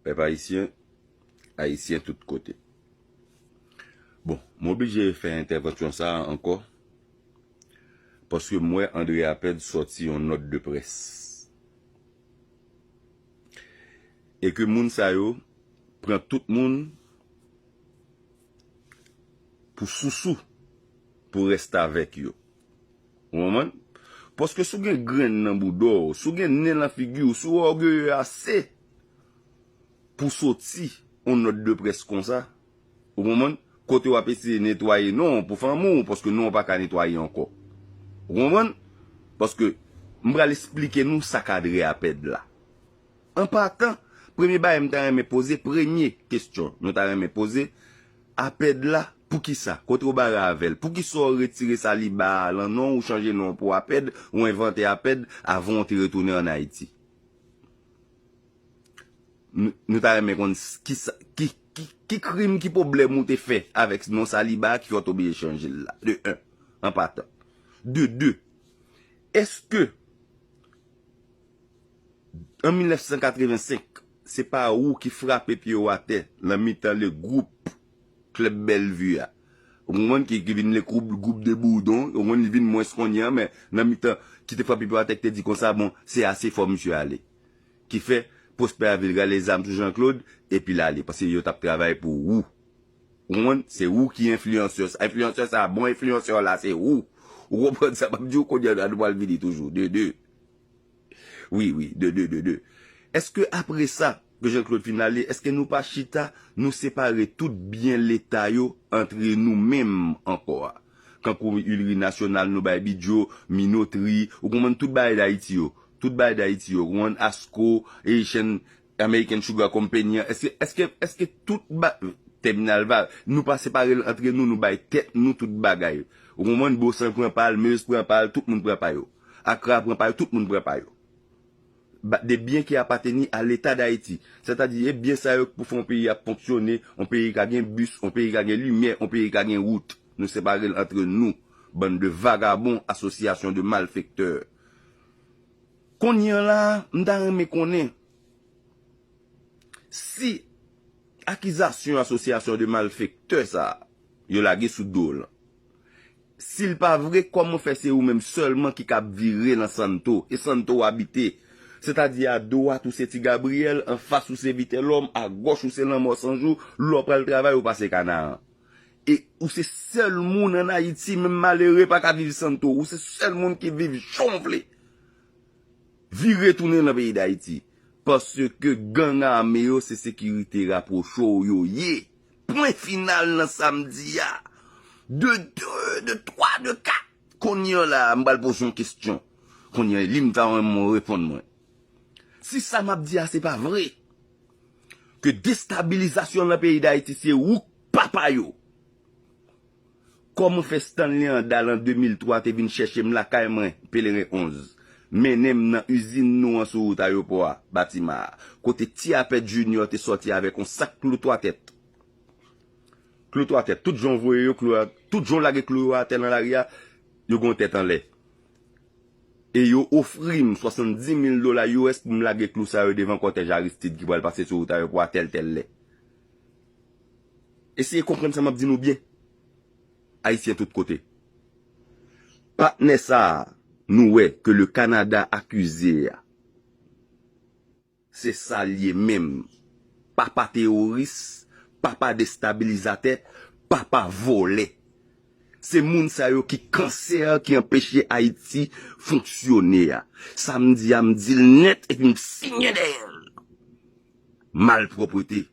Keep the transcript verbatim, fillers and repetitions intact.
Pèp ayisyen, ayisyen tout kote. Bon, m oblije fè entèvansyon sa a ankò, paske m wè André Apèd sòti yon nòt de près. E ke moun sa yo pran tout moun pou sousou, pou restavèk yo. Ou konprann? Paske si w gen grenn nan bouda w, si w gen nen nan figi w, si w ògeye ase pou soti yon nòt de près konsa, ou konprann? Kote w ap eseye netwaye non w pou fanmi w, paske non w pa ka netwaye ankò. Ou konprann? Paske m pral esplike nou sa k André Apèd la. An patan, premye bagay m ta renmen poze, premye kesyon nou ta renmen poze, Apèd la, poukisa? Kote w bare avè l? Poukisa w retire Saliba a lan non w, ou chanje non w pou Apèd, ou envante Apèd avan w te retounen ann Ayiti? Nou, nou ta renmen konn s- ki, sa- ki, ki, ki krim, ki pwoblèm ou te fè avèk non Saliba a ki fè w te oblije chanje l la. De en, an patan. De de, èske an mil nèf san katrevensenk, se pa ou ki frape pye w atè nan mitan le gwoup Klèb Bèlvi a? Ou konprann ki, ki vin le gwoup, gwoup de Boudon, ou konprann li vin mwens kounye a, men nan mitan ki te frape pye w atè, ki te di konsa, bon, se ase, fò misye ale. Ki fè Prosper Avril rale zam sou Jean Claude, epi l ale, paske yo t ap travay pou ou. Ou konprann? Se ou ki enfliyansè. Enfliyansè sa, bon enfliyansè la, se ou. Ou konprann sa m ap di w kounye a, nou pral vini toujou. De de. Wi, wi, de de, de de. Èske apre sa, ke Jean Claude fin ale, èske nou pa chita, nou separe tout byen Leta yo antre nou menm ankò a? Kankou Huileries Nationales, nou bay Bidjo, Minotri, ou konprann, tout bagay Dayiti yo. Tout bagay Dayiti yo, ou konprann, Asco, Haitian American Sugar Company an, èske, èske, èske tout ba, Tèminal Vare, nou pa separe l antre nou, nou bay tèt nou tout bagay. Ou konprann, Bosan pran pa l, Meuse pran pa l, tout moun pran pa yo. Akra pran pa yo, tout moun pran pa yo. Ba, de byen ki apateni a Leta Dayiti. Sètadi, e byen sa yo k pou fè yon peyi ap fonksyone, yon peyi ka gen bis, yon peyi ka gen limyè, yon peyi ka gen wout. Nou separe l antre nou, bann de vagabon, asosyasyon de malfektè. Kounye a la, m ta renmen konnen si akizasyon asosyasyon de malfektè sa a, yo lage sou do w lan, si l pa vre, kòman fè se ou menm sèlman ki ka ap vire nan Santo, e Santo w abite? Sètadi a dwat ou se Ti Gabriyèl, anfas ou se Vitelòm, agòch ou se Lanmò San Jou, lè w pral travay ou pase Kanaran. E ou se sèl moun ann Ayiti, menm malere pa ka viv Santo, ou se sèl moun ki viv jan w vle. Vire tounen nan peyi Dayiti. Paske gang ame yo se sekirite rapwoche w yo ye. Pwen final nan sa m di a. De de, de twa, de kat. Kounye a la, m pral poze yon kesyon. Kounye a, li m ta renmen w reponn mwen. Si sa m ap di a se pa vre, ke destabilizasyon nan peyi Dayiti se ou k papa yo, kòman fè Stanley Andal an de mil twa te vin chèche m lakay mwen, Pelerin onz, mennen m nan izin nou an sou wout ayewopò a, batiman a, kote Ti Apèd Junior te sòti avèk yon sak klou twa tèt? Klou twa tèt, tout jan w voye yo, klou a, tout jan w lage klou yo atè nan lari a, yo gen yon tèt anlè. E yo ofri m swasanndis mil dola U S pou m lage klou sa yo devan kòtèj Aristide ki pral pase sou wout ayewopò a tèl, tèl lè. Eseye konprann sa m ap di nou byen. Ayisyen tout kote. Patnè sa a, nou wè ke le Kanada akize a, se sa l ye menm. Papa teworis, papa destabilizatè, papa vòlè. Se moun sa yo ki kansè ki anpeche Ayiti fonksyone a. Sa m di a, m di l nèt epi m siyen dèyè l. Malpwòpte.